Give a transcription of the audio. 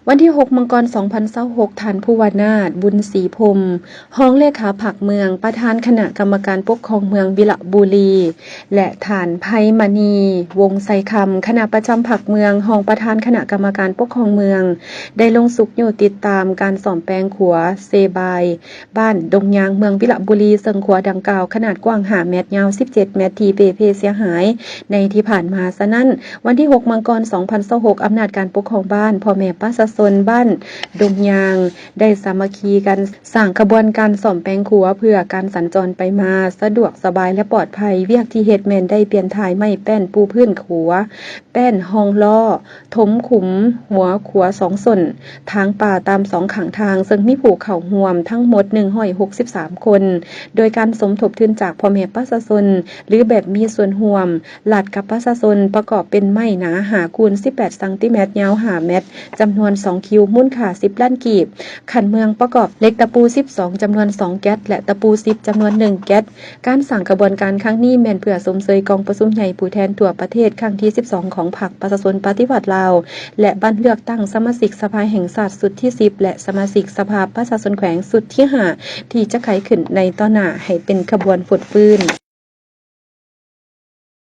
ວັນທີຫົກ ມັງກອນ ສອງພັນຊາວຫົກ ທ່ານ ພູວະນາດ ບຸນສີພົມ ຮອງເລຂາພັກເມືອງ ປະທານຄະນະກຳມະການປົກຄອງເມືອງວິລະບູລີ ແລະ ທ່ານ ໄພມະນີ ວົງໄຊຄຳ ຄະນະປະຈຳພັກເມືອງ ຮອງປະທານຄະນະກຳມະການປົກຄອງເມືອງ ໄດ້ລົງຊຸກຍູ້ຕິດຕາມການສ້ອມແປງຂົວເຊບາຍ ບ້ານດົງຍາງ ເມືອງວິລະບູລີ ເຊິ່ງຂົວດັ່ງກ່າວຂະໜາດກວ້າງຫ້າແມັດ ຍາວສິບເຈັດແມັດ ທີ່ເປ່ເພເສຍຫາຍໃນທີ່ຜ່ານມາ. ສະນັ້ນ, ວັນທີຫົກ ມັງກອນ ສອງພັນຊາວຫົກ ອຳນາດການປົກຄອງບ້ານ, ພໍ່ແມ່ປະຊາຊົນບ້ານດົງຍາງ ໄດ້ສາມັກຄີກັນສ້າງຂະບວນການສ້ອມແປງຂົວ ເພື່ອການສັນຈອນໄປມາສະດວກສະບາຍ ແລະ ປອດໄພ. ວຽກທີ່ເຮັດແມ່ນໄດ້ປ່ຽນທ້າຍໄມ້ແປ້ນປູພື້ນຂົວ, ແປ້ນຮ່ອງລໍ້, ຖົມຂຸມຫົວຂົວສອງສົ້ນ, ຖາງປ່າຕາມສອງຂ້າງທາງ, ເຊິ່ງມີຜູ້ເຂົ້າຮ່ວມທັງໝົດໜຶ່ງຮ້ອຍຫົກສິບສາມຄົນ, ໂດຍການສົມທົບທຶນຈາກພໍ່ແມ່ປະຊາຊົນ ຫຼື ແບບມີສ່ວນຮ່ວມ ລັດກັບປະຊາຊົນ ປະກອບເປັນໄມ້ໜາຫ້າຄູນສິບແປດຊັງຕີແມັດ ຍາວຫ້າແມັດ ຈຳນວນສອງຄິວ ມູນຄ່າສິບລ້ານກີບ, ຂັ້ນເມືອງປະກອບເຫຼັກຕະປູສິບສອງ ຈຳນວນສອງແກັດ ແລະ ຕະປູສິບ ຈຳນວນໜຶ່ງແກັດ. ການສ້າງຂະບວນການຄັ້ງນີ້ແມ່ນເພື່ອຊົມເຊີຍກອງປະຊຸມໃຫຍ່ຜູ້ແທນທົ່ວປະເທດຄັ້ງທີສິບສອງ ຂອງພັກປະຊາຊົນປະຕິວັດລາວ ແລະ ບັດເລືອກຕັ້ງສະມາຊິກສະພາແຫ່ງຊາດຊຸດທີສິບ ແລະ ສະມາຊິກສະພາປະຊາຊົນແຂວງຊຸດທີຫ້າ ທີ່ຈະໄຂຂຶ້ນໃນຕໍ່ໜ້າໃຫ້ເປັນຂະບວນຟົດຟື້ນ.